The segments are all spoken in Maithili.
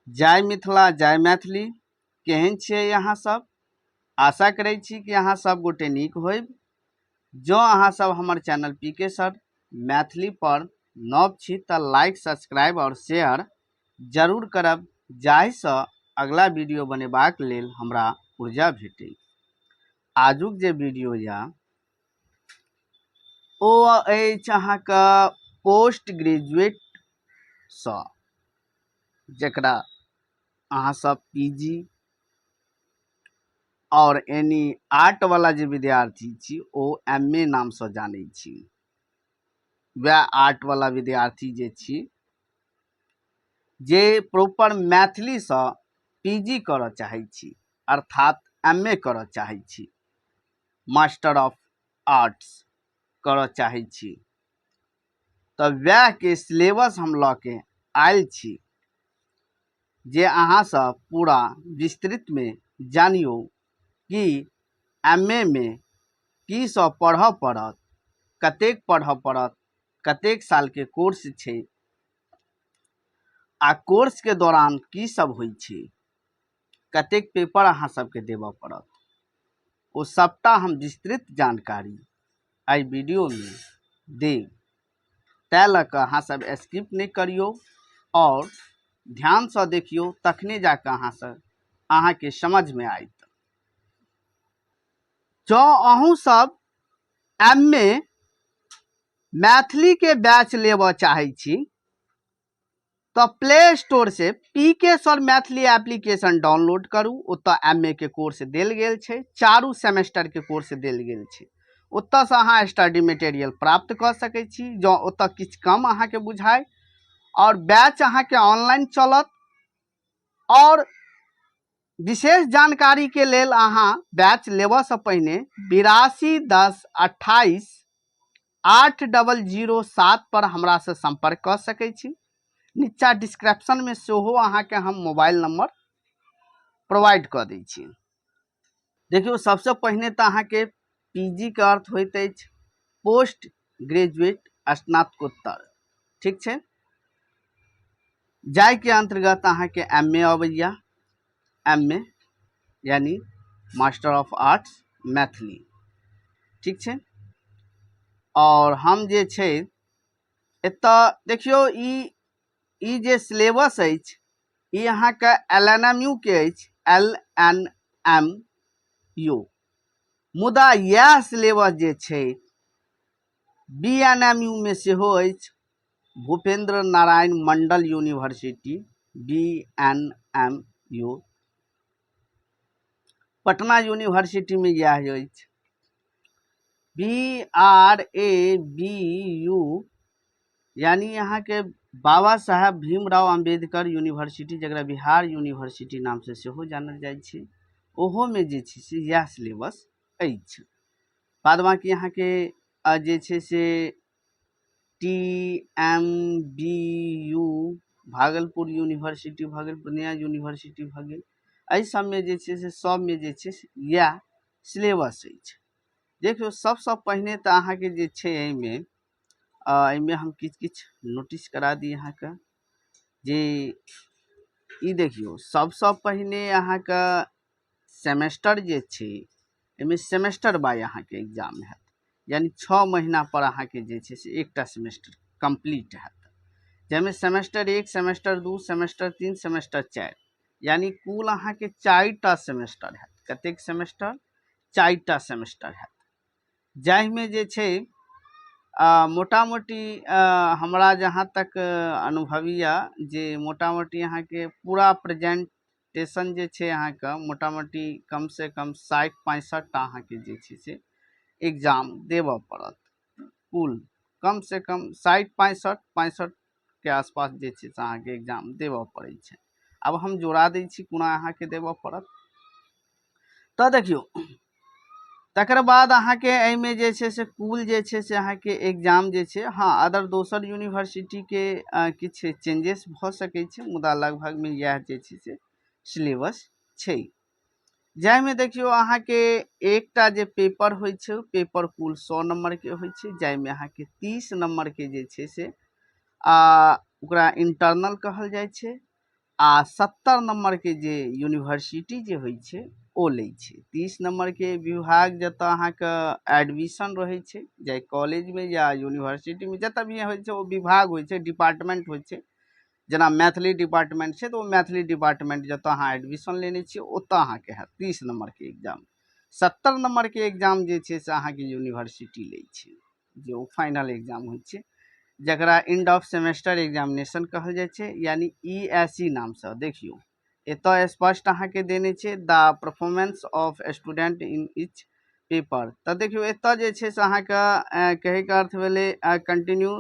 जय मिथिला, जय मैथिली। केहन छियै अहाँ सब? आशा करै छी कि अहाँ सब गोटे नीक होइब। जँ अहाँ सब हमर चैनल पी के सर मैथिली पर नव छी तऽ लाइक, सब्सक्राइब आओर शेयर जरूर करब, जाहिसँ अगला वीडियो बनेबाक लेल हमरा ऊर्जा भेटै। आजुक जे वीडियो यऽ ओ अछि अहाँके पोस्ट ग्रेजुएटसँ, जकरा अहाँ सब पी जी आओर एनी आर्ट वाला जे विद्यार्थी छी ओ एम ए नामसँ जानै छी। वएह आर्ट वाला विद्यार्थी जे छी, जे प्रॉपर मैथिलीसँ पी जी करऽ चाहै छी, अर्थात एम ए करऽ चाहै छी, मास्टर ऑफ आर्ट्स करऽ चाहै छी, तऽ वएहके सिलेबस हम लऽ के आयल छी जे अहाँ सब पूरा विस्तृतमे जानियौ कि एम ए मे की सब पढ़ऽ पड़त, कतेक पढ़ऽ पड़त, कतेक सालके कोर्स छै आ कोर्सके दौरान की सब होइ छै, कतेक पेपर अहाँ सबके देबऽ पड़त, ओ सबटा हम विस्तृत जानकारी एहि वीडियोमे देब। तै लऽ कऽ अहाँ सब स्किप नहि करियौ आओर ध्यानसँ देखियौ, तखने जाकऽ अहाँके समझमे आयत। जँ अहूँ सब एम ए मैथिलीके बैच लेबऽ चाहै छी तऽ प्ले स्टोर से पी K sir Maithili application download करू। ओतऽ एम ए के कोर्स देल गेल छै, चारू सेमेस्टर के कोर्स देल गेल छै। ओतऽसँ अहाँ स्टडी मटेरियल प्राप्त कऽ सकै छी, जँ ओतऽ किछु कम अहाँके बुझाय। आओर बैच अहाँके ऑनलाइन चलत। आओर विशेष जानकारी के लेल अहाँ बैच लेबऽसँ पहिने 8210288007 पर हमरासँ सम्पर्क कऽ सकै छी। नीचा डिस्क्रिप्शनमे सेहो अहाँके हम मोबाइल नंबर प्रोवाइड कऽ दै छी। देखियौ, सबसँ पहिने तऽ अहाँके पी जी के अर्थ होइत अछि पोस्ट ग्रेजुएट, स्नातकोत्तर, ठीक छै, जाहिके अन्तर्गत अहाँके एम ए अबैया, एम ए यानी मास्टर ऑफ आर्ट्स मैथिली, ठीक छै। आओर हम जे छै एतऽ देखियौ, ई ई जे सिलेबस अछि ई अहाँके एल एन एम यू के अछि, एल एन एम यू। मुदा इएह सिलेबस जे छै B N M you may सेहो अछि, Bhupendra Narayan Mandal university, B N M U. Patna यूनिवर्सिटीमे इएह अछि। B R A B U यानी अहाँके बाबा साहेब भीमराव अम्बेडकर यूनिवर्सिटी, जकरा बिहार यूनिवर्सिटी नामसँ सेहो जानल जाइ छै, ओहोमे जे छै से इएह सिलेबस अछि। बाद बाँकी अहाँके जे छै से T M B U Bhagalpur university भऽ गेल, पूर्णिया यूनिवर्सिटी भऽ गेल, एहि सबमे जे छै से सबमे जे छै से इएह सिलेबस अछि। देखियौ, सबसँ पहिने तऽ अहाँके जे छै एहिमे हम किछु किछु नोटिस करा दी अहाँके जे ई देखियौ, सबसँ पहिने अहाँके सेमेस्टर जे छै एहिमे सेमेस्टर बाय अहाँके एग्जाम हैत, यानी 6 महीना पर अहाँके जे छै से एकटा सेमेस्टर कम्प्लीट हैत, जाहिमे सेमेस्टर 1, सेमेस्टर 2, सेमेस्टर 3, सेमेस्टर 4, यानी कुल अहाँके 4टा सेमेस्टर हैत। कतेक सेमेस्टर? 4टा सेमेस्टर हैत, जाहिमे जे छै मोटा मोटी हमरा जहाँ तक अनुभव यऽ जे मोटा मोटी अहाँके पूरा प्रेजेंटेशन जे छै अहाँके मोटा मोटी कम से कम 60-65 टा अहाँके जे छै से एग्जाम देबऽ पड़त। कुल कम से कम 60-65, 65 के आसपास जे छै से अहाँके एग्जाम देबऽ पड़ै छै। आब हम जोड़ा दै छी कोना अहाँके देबऽ पड़त। तऽ देखियौ, तकर बाद अहाँके एहिमे जे छै से कुल जे छै से अहाँके एग्जाम जे छै, हँ, अदर दोसर यूनिवर्सिटीके किछु चेंजेस भऽ सकै छै, मुदा लगभगमे इएह जे छै से सिलेबस छै। जाहिमे देखियौ, अहाँके एकटा जे पेपर होइ छै, पेपर कुल 100 नम्बरके होइ छै, जाहिमे अहाँके 30 नम्बरके जे छै से ओकरा इंटरनल कहल जाइ छै आ 70 नम्बरके जे यूनिवर्सिटी जे होइ छै ओ लै छै। 30 नम्बरके विभाग जतऽ अहाँके एडमिशन रहै छै, जाहि कॉलेजमे या यूनिवर्सिटीमे जतऽ भी होइ छै, ओ विभाग होइ छै, डिपार्टमेंट होइ छै। जेना मैथिली डिपार्टमेंट छै, तऽ ओ मैथिली डिपार्टमेंट जतऽ अहाँ एडमिशन लेने छियै, ओतऽ अहाँके हैत 30 नम्बरके एग्जाम। 70 नम्बरके एग्जाम जे छै से अहाँके यूनिवर्सिटी लै छै, जे ओ फाइनल एग्जाम होइ छै, जकरा एंड ऑफ सेमेस्टर एग्जामिनेशन कहल जाइ छै, यानी ई एस ई नामसँ। देखियौ, एतऽ स्पष्ट अहाँके देने छै, the performance of student in each paper। तऽ देखियौ, एतऽ जे छै से अहाँके कहैके अर्थ भेलै कंटिन्यू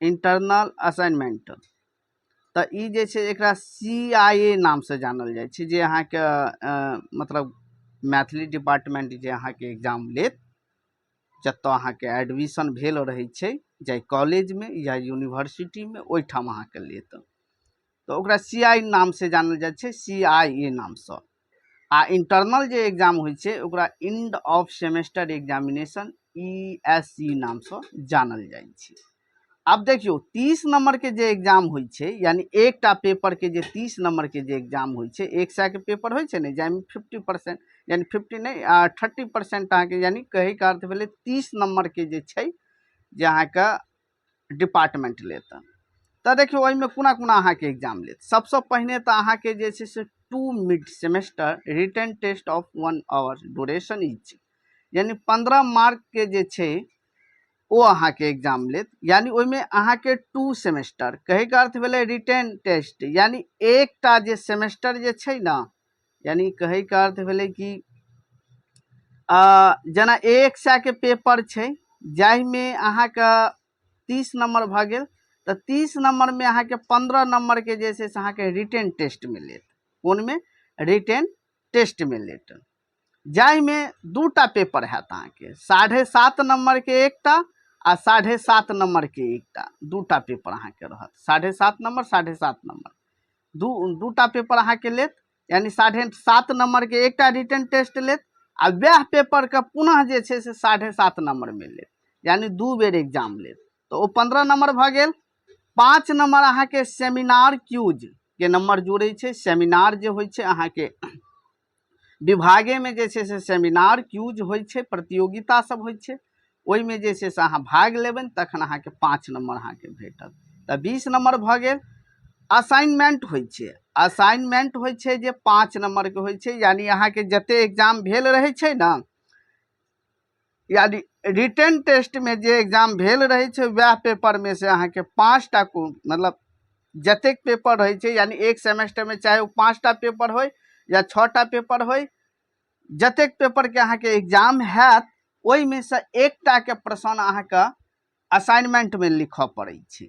इंटरनल असाइनमेंट। तऽ ई जे छै, एकरा सी I ए नामसँ जानल जाइ छै, जे अहाँके मतलब मैथिली डिपार्टमेंट जे अहाँके एग्जाम लेत, जतऽ अहाँके एडमिशन भेल रहै छै, जाहि कॉलेजमे या यूनिवर्सिटीमे, ओहिठाम अहाँके लेत, तऽ ओकरा सी आई नामसँ जानल जाइ छै, सी I ए नामसँ। आ इंटरनल जे एग्जाम होइ छै, ओकरा end of semester examination, ESE नामसँ जानल जाइ छै। आब देखियौ, 30 नम्बरके जे एग्जाम होइ छै, यानी एकटा पेपरके जे 30 नम्बरके जे एग्जाम होइ छै, 100के पेपर होइ छै ने, जाहिमे 50%, यानी 50 नहि, 30% अहाँके, यानी कहैके अर्थ भेलै 30 नम्बरके जे छै, जे अहाँके डिपार्टमेंट लेत। तऽ देखियौ, ओहिमे कोना कोना अहाँके एग्जाम लेत। सबसँ पहिने तऽ अहाँके जे छै से two mid semester written test of 1 hour duration each, यानी 15 मार्कके जे छै ओ अहाँके एग्जाम लेत। यानी ओहिमे अहाँके टू सेमेस्टर, कहैके अर्थ भेलै रिटन टेस्ट, यानी एकटा जे सेमेस्टर जे छै ने, यानी कहैके अर्थ भेलै कि जेना 100के पेपर छै, जाहिमे अहाँके 30 नम्बर भऽ गेल, तऽ 30 नम्बरमे अहाँके 15 नम्बरके जे छै से अहाँके रिटन टेस्टमे लेत। कोनमे? रिटन टेस्टमे लेत, जाहिमे दूटा पेपर हैत अहाँके, 7.5 नम्बरके एकटा आ 7.5 नम्बरके एकटा। दूटा पेपर अहाँके रहत, 7.5 नम्बर, 7.5 नम्बर, दूटा पेपर अहाँके लेत। यानी 7.5 नम्बरके एकटा रिटन टेस्ट लेत आ वएह पेपरके पुनः जे छै से 7.5 नम्बरमे लेत, यानी दू बेर एग्जाम लेत। तऽ ओ 15 नम्बर भऽ गेल। 5 नम्बर अहाँके सेमिनार क्यूज के नम्बर जुड़ै छै। सेमिनार जे होइ छै, अहाँके विभागेमे जे छै से सेमिनार क्यूज होइ छै, प्रतियोगिता सब होइ छै, ओहिमे जे छै से अहाँ भाग लेबनि, तखन अहाँके 5 नम्बर अहाँके भेटत। तऽ 20 नम्बर भऽ गेल। असाइनमेंट होइ छै, असाइनमेंट होइ छै जे 5 नम्बरके होइ छै। यानी अहाँके जते एग्जाम भेल रहै छै ने, यानी रिटन टेस्टमे जे एग्जाम भेल रहै छै, वएह पेपरमे से अहाँके पाँचटा, मतलब जतेक पेपर रहै छै, यानी एक सेमेस्टरमे चाहे ओ पाँचटा पेपर होइ या छओटा पेपर होइ, जतेक पेपरके अहाँके एग्जाम हैत, ओहिमे से एकटाके प्रश्न अहाँके असाइनमेंटमे लिखऽ पड़ै छै।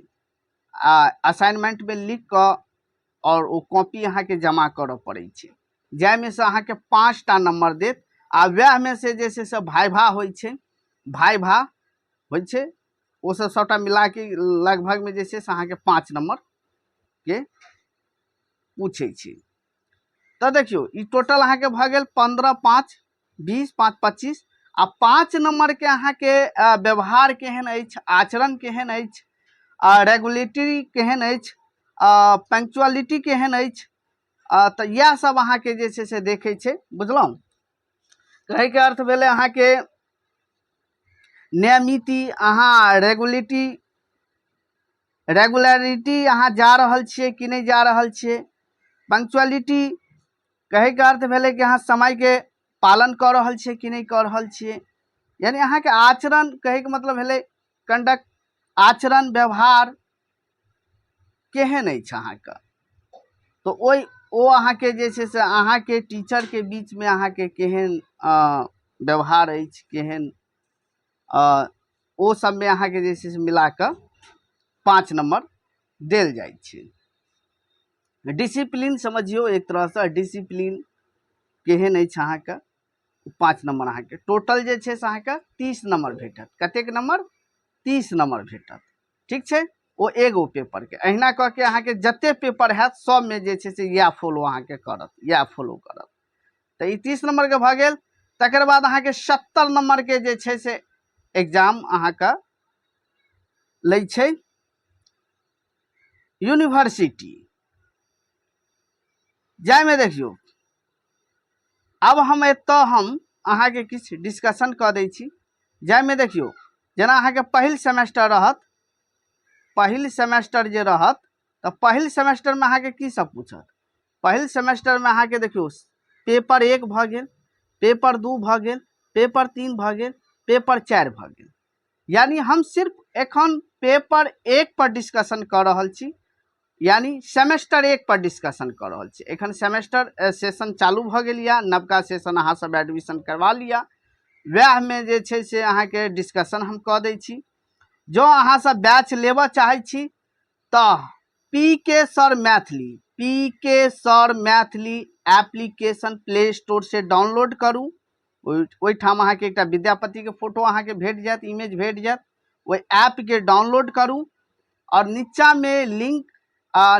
आ असाइनमेंटमे लिख कऽ आओर ओ कॉपी अहाँके जमा करऽ पड़ै छै, जाहिमे से अहाँके पाँचटा नम्बर देत। आ वएहमे से जे छै से भाइभा होइ छै, भाइभा होइ छै। ओ सब सबटा मिलाके लगभगमे जे छै से अहाँके 5 नम्बरके पूछै छै। तऽ देखियौ, ई टोटल अहाँके भऽ गेल 15, 5, 20, 5, 25 आ 5 नम्बरके अहाँके व्यवहार केहन अछि, आचरण केहन अछि, आ रेगुलेटरी केहन अछि, पंक्चुअलिटी केहन अछि, तऽ इएह सब अहाँके जे छै से देखै छै। बुझलहुँ? कहैके अर्थ भेलै अहाँके नियमिति, अहाँ रेगुलिटी रेगुलरिटी अहाँ जा रहल छियै कि नहि जा रहल छियै। पंक्चुअलिटी कहैके अर्थ भेलै कि अहाँ समयके पालन कऽ रहल छियै कि नहि कऽ रहल छियै। यानी अहाँके आचरण, कहैके मतलब भेलै कंडक्ट, आचरण व्यवहार केहन अछि अहाँके। तऽ ओ अहाँके जे छै से अहाँके टीचरके बीचमे अहाँके केहन व्यवहार अछि, केहन, ओ सबमे अहाँके जे छै से मिला कऽ 5 नम्बर देल जाइ छै। डिसिप्लीन समझियौ, एक तरहसँ डिसिप्लीन केहन अछि अहाँके। 5 नम्बर अहाँके टोटल जे छै से अहाँके 30 नम्बर भेटत। कतेक नम्बर? 30 नम्बर भेटत। ठीक छै? ओ एगो पेपरके अहिना कऽ के अहाँके जते पेपर हैत, सबमे जे छै से इएह फॉलो अहाँके करत, इएह फॉलो करत। तऽ ई 30 नम्बरके भऽ गेल। तकर बाद अहाँके 70 नम्बरके जे छै से एग्जाम अहाँके लै छै। यूनिवर्सिटी। जाहिमे देखियौ, आब हम एतऽ हम अहाँके किछु डिस्कशन कऽ दै छी, जाहिमे देखियौ, जेना अहाँके पहिल सेमेस्टर रहत, पहिल सेमेस्टर जे रहत तऽ पहिल सेमेस्टरमे अहाँके की सब पूछत? पहिल सेमेस्टरमे अहाँके देखियौ, पेपर 1 भऽ गेल, पेपर 2 भऽ गेल, पेपर 3 भऽ गेल, पेपर 4 भऽ गेल। यानी हम सिर्फ एखन पेपर 1 पर डिस्कशन कऽ रहल छी, यानी सेमेस्टर 1 पर डिस्कशन कऽ रहल छी। एखन सेमेस्टर सेशन चालू भऽ गेल यऽ, नवका सेशन अहाँ सब एडमिशन करवा लिअ, वएहमे जे छै से अहाँके डिस्कशन हम कऽ दै छी। जँ अहाँ सब बैच लेबऽ चाहै छी तऽ पी K sir Maithili, P K sir Maithili application play store से डाउनलोड करू। ओहिठाम अहाँके एकटा विद्यापतिके फोटो अहाँके भेट जायत, इमेज भेट जायत। ओहि ऐपके डाउनलोड करू आओर नीचाँमे लिंक,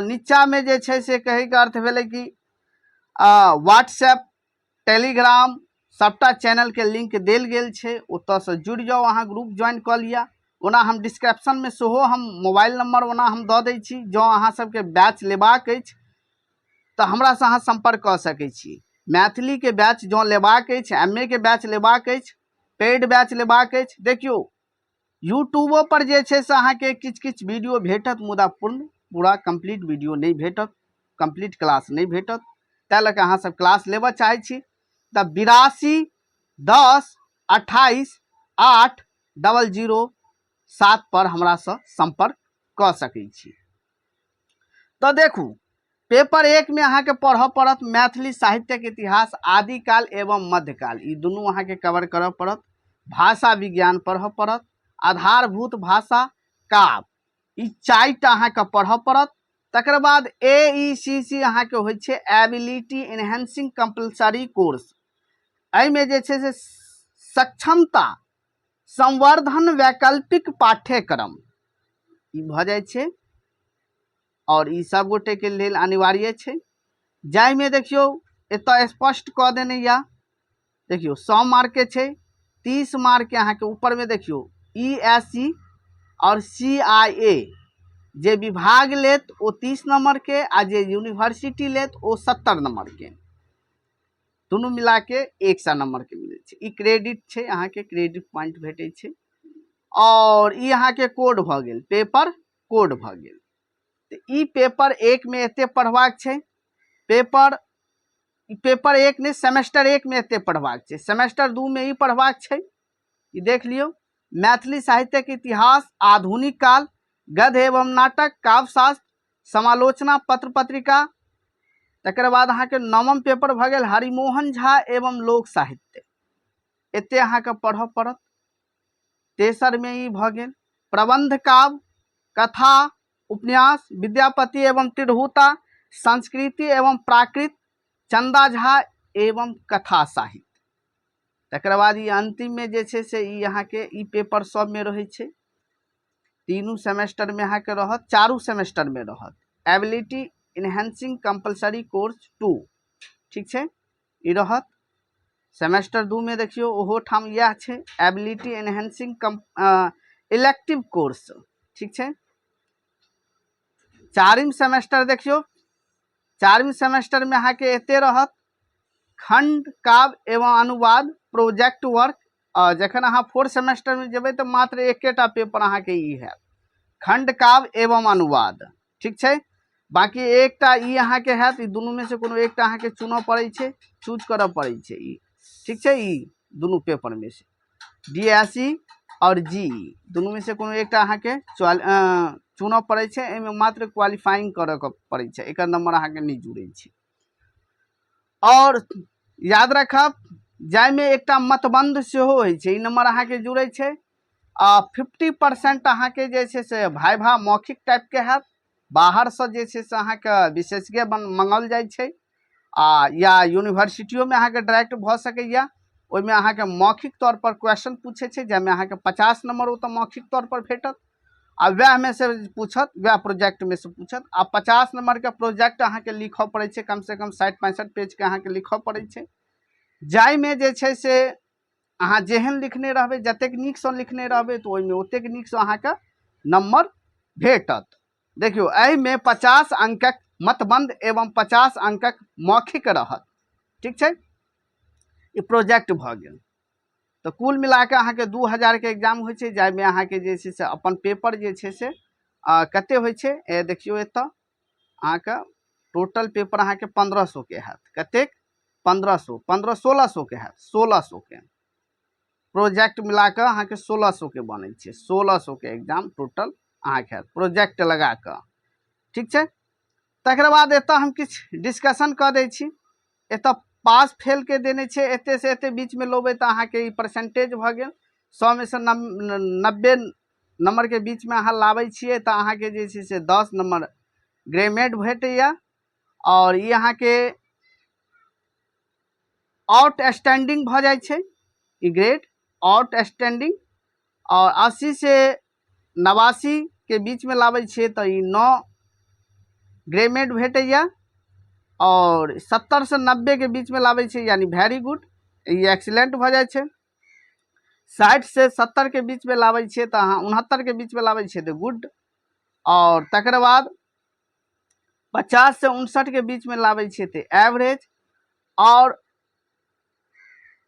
नीचाँमे जे छै से कहैके अर्थ भेलै कि व्हाट्सएप, टेलीग्राम, सभटा चैनलके लिंक देल गेल छै, ओतयसँ जुड़ि जाउ, अहाँ ग्रुप ज्वाइन कऽ लिअ। ओना हम डिस्क्रिप्शनमे सेहो हम मोबाइल नंबर ओना हम दऽ दै छी। जँ अहाँ सबके बैच लेबाक अछि तऽ हमरासँ अहाँ सम्पर्क कऽ सकै छी। मैथिलीके बैच जँ लेबाक अछि, एम ए के बैच लेबाक अछि, पेड बैच लेबाक अछि, देखियौ, यूट्यूबो पर जे छै से अहाँके किछु किछु वीडियो भेटत, मुदा पूर्ण पूरा कम्प्लीट वीडियो नहि भेटत, कम्प्लीट क्लास नहि भेटत। ताहि लऽ कऽ अहाँसभ क्लास लेबऽ चाहै छी तऽ 82102 88007 पर हमरासँ सम्पर्क कऽ सकै छी। तऽ देखू, पेपर 1 मे अहाँके पढ़ऽ पड़त मैथिली साहित्यक इतिहास आदिकाल एवं मध्यकाल, ई दुनू अहाँके कवर करऽ पड़त। भाषा विज्ञान पढ़ऽ पड़त, आधारभूत भाषा, काव्य, ई चारिटा अहाँके पढ़ऽ पड़त। तकर बाद ए ई सी सी अहाँके होइ छै एबिलिटी इनहेंसिंग कम्पलसरी कोर्स। एहिमे जे छै से सक्षमता संवर्धन वैकल्पिक पाठ्यक्रम ई भऽ जाइ छै आओर ई सब गोटेके लेल अनिवार्य छै। जाहिमे देखियौ, एतऽ स्पष्ट कऽ देने यऽ, देखियौ, 100 मार्कके छै, 30 मार्कके अहाँके ऊपरमे देखियौ ई एस सी आओर सी आई ए, जे विभाग लेत ओ 30 नम्बरके आ जे यूनिवर्सिटी लेत ओ 70 नम्बरके, दुनू मिलाके 100 नम्बरके मिलै छै। ई क्रेडिट छै, अहाँके क्रेडिट पॉइंट भेटै छै। आओर ई अहाँके कोड भऽ गेल, पेपर कोड भऽ गेल। तऽ ई पेपर 1 मे एते पढ़बाक छै, पेपर पेपर 1 नहि, सेमेस्टर 1 मे एते पढ़बाक छै, सेमेस्टर 2 मे ई पढ़बाक छै। ई देख लियौ, मैथिली साहित्यक इतिहास आधुनिक काल, गद्य एवं नाटक, काव्यशास्त्र, समालोचना, पत्र पत्रिका। तकर बाद अहाँके नवम पेपर भऽ गेल हरिमोहन झा एवं लोक साहित्य, एते अहाँके पढ़ऽ पड़त। तेसरमे ई भऽ गेल प्रबंध काव्य, कथा, उपन्यास, विद्यापति एवं तिरहुता, संस्कृति एवं प्राकृत, चंदा झा एवं कथा साहित्य। तकर बाद ई अंतिममे जे छै से ई अहाँके ई पेपर सबमे रहै छै, तीनू सेमेस्टरमे अहाँके रहत, चारू सेमेस्टरमे रहत, एबिलिटी इनहेंसिंग कम्पलसरी कोर्स 2, ठीक छै, ई रहत। सेमेस्टर 2 मे देखियौ, ओहो ठाम इएह छै, एबिलिटी इनहेंसिंग कम इलेक्टिव कोर्स, ठीक छै। चारिम सेमेस्टर देखियौ, चारिम सेमेस्टरमे अहाँके एते रहत खंड काव्य एवं अनुवाद, प्रोजेक्ट वर्क। जखन अहाँ फोर्थ सेमेस्टरमे जेबै तऽ मात्र एकेटा पेपर अहाँके ई हैत, खंड काव्य एवं अनुवाद, ठीक छै। बाँकी एकटा ई अहाँके हैत। ई दुनूमे से कोनो एकटा अहाँके चुनऽ पड़ै छै, चूज करऽ पड़ै छै ई, ठीक छै। ई दुनू पेपरमे से डी एस ई आओर जी ई, दुनूमे से कोनो एकटा अहाँके चुनऽ पड़ै छै। एहिमे मात्र क्वालिफाइंग करऽ के पड़ै छै, एकर नंबर अहाँके नहि जुड़ै छै। आओर याद राखब, जाहिमे एकटा मतबंध सेहो होइ छै, ई नंबर अहाँके जुड़ै छै आ 50% अहाँके जे छै से भाइभा मौखिक टाइपके हैत। बाहरसँ जे छै से अहाँके विशेषज्ञ बन मङ्गल जाइ छै आ या यूनिवर्सिटियोमे अहाँके डायरेक्ट भऽ सकैए। ओहिमे अहाँके मौखिक तौर पर क्वेश्चन पूछै छै, जाहिमे अहाँके 50 नंबर ओतऽ मौखिक तौर पर भेटत आ वएहमे से पूछत, वएह प्रोजेक्टमे से पूछत। आ 50 नंबरके प्रोजेक्ट अहाँके लिखऽ पड़ै छै, कमसँ कम 60-65 पेजके अहाँके लिखऽ पड़ै छै, जाहिमे जे छै से अहाँ जेहन लिखने रहबै, जतेक नीकसँ लिखने रहबै, तऽ ओहिमे ओतेक नीकसँ अहाँके नम्बर भेटत। देखियौ, एहिमे 50 अंकक मतबंध एवं 50 अंकक मौखिक रहत। ठीक छै, ई प्रोजेक्ट भऽ गेल। तऽ कुल मिला कऽ अहाँके 2000के एग्जाम होइ छै, जाहिमे अहाँके जे छै से अपन पेपर जे छै से कते होइ छै। देखियौ, एतऽ अहाँके टोटल पेपर अहाँके 1500के हैत। कतेक? 1500, 15, 1600के हैत। 1600के प्रोजेक्ट मिला कऽ अहाँके 1600के बनै छै। 1600के एग्जाम टोटल अहाँके हैत प्रोजेक्ट लगा कऽ। ठीक छै, तकर बाद एतऽ हम किछु डिस्कशन कऽ दै छी। एतऽ पास फेलके देने छै। एते से एते बीचमे लेबै तऽ अहाँके ई परसेंटेज भऽ गेल। 100मे से 90 नम्बरके बीचमे अहाँ लाबै छियै तऽ अहाँके जे छै से 10 नम्बर ग्रेमेड भेटैया आओर ई अहाँके आउटस्टैंडिंग भऽ जाइ छै, ई ग्रेड आउटस्टैंडिंग। आओर 80 से 89के बीचमे लाबै छियै तऽ ई 9 ग्रेमेड भेटैया। आओर 70 से 90के बीचमे लाबै छियै, यानी वेरी गुड, ई एक्सीलेंट भऽ जाइ छै। 60 से 70के बीचमे लाबै छियै तऽ अहाँ 69के बीचमे लाबै छियै तऽ गुड। आओर तकर बाद 50 से 59के बीचमे लाबै छियै तऽ एवरेज। आओर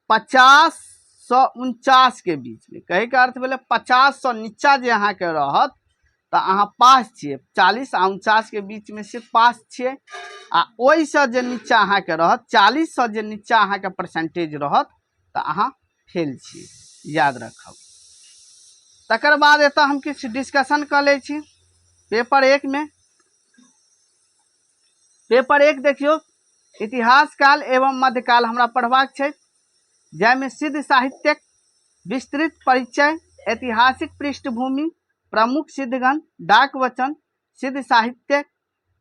50 से 49के बीचमे, कहैके अर्थ भेलै 50 से नीचा जे अहाँके रहत तऽ अहाँ पास छियै। 40 आ 49के बीचमे से पास छियै। आ ओहिसँ जे नीचा अहाँके रहत, 40सँ जे नीचा अहाँके परसेंटेज रहत तऽ अहाँ फेल छियै, याद रखब। तकर बाद एतऽ हम किछु डिस्कशन कऽ लै छी पेपर 1मे। पेपर 1 देखियौ, इतिहास काल एवं मध्यकाल हमरा पढ़बाक छै, जाहिमे सिद्ध साहित्यक विस्तृत परिचय, ऐतिहासिक पृष्ठभूमि, प्रमुख सिद्धगण, डाक वचन, सिद्ध साहित्यक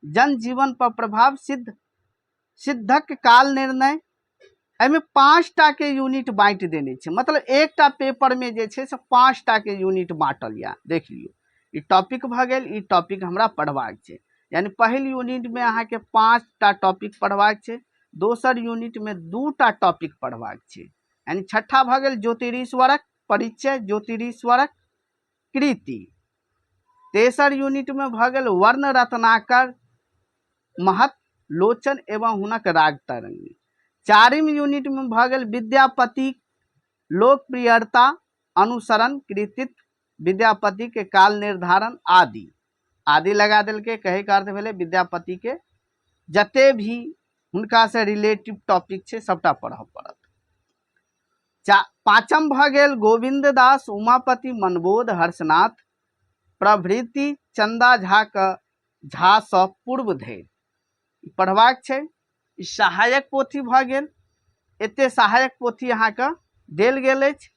जनजीवन पर प्रभाव, सिद्धक काल निर्णय। एहिमे 5 टाके यूनिट बाँटि देने छै। मतलब एकटा पेपरमे जे छै से 5 टाके यूनिट बाँटल यऽ। देख लियौ, ई टॉपिक भऽ गेल। ई टॉपिक हमरा पढ़बाक छै, यानी पहिल यूनिटमे अहाँके 5टा टॉपिक पढ़बाक छै, दोसर यूनिटमे 2टा टॉपिक पढ़बाक छै। यानी छठा भऽ गेल ज्योतिरीश्वरक परिचय, ज्योतिरीश्वरक कृति। तेसर यूनिटमे भऽ गेल वर्ण रत्नाकर महत्व, लोचन एवं हुनक राग तरंगिणी। चारिम यूनिटमे भऽ गेल विद्यापति लोकप्रियता, अनुसरण, कृतित्व, विद्यापति के काल निर्धारण आदि आदि लगा देलकै। कहैके अर्थ भेलै विद्यापति के जते भी हुनका से रिलेटिव टॉपिक छै, सबटा पढ़ऽ पड़त। पाँचम भऽ गेल गोविंद दास, उमापति, मनबोध, हर्षनाथ प्रभृति चंदा झा के झासँ पूर्व धरि पढ़बाक छै। ई सहायक पोथी भऽ गेल। एते सहायक पोथी अहाँके देल गेल अछि,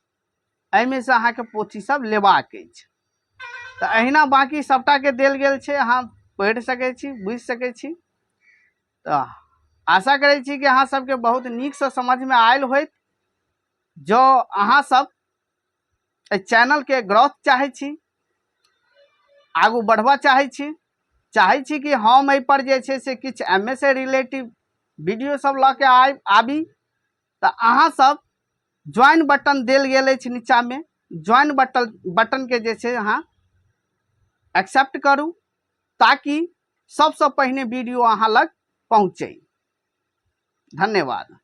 एहिमे से अहाँके पोथी सब लेबाक अछि। तऽ अहिना बाँकी सबटाके देल गेल छै, अहाँ पढ़ि सकै छी, बुझि सकै छी। तऽ आशा करै छी कि अहाँ सबके बहुत नीकसँ समझमे आयल होइत। जँ अहाँ सब एहि चैनलके ग्रोथ चाहै छी, आगू बढ़बऽ चाहै छी, चाहै छी कि हम एहिपर जे छै से किछु एम ए से रिलेटिव वीडियो सब लऽ के आबी, तऽ अहाँ सब ज्वाइन बटन देल गेल अछि नीचाँमे, ज्वाइन बटनके जे छै अहाँ एक्सेप्ट करू, ताकि सबसँ पहिने वीडियो अहाँ लग पहुँचै। धन्यवाद।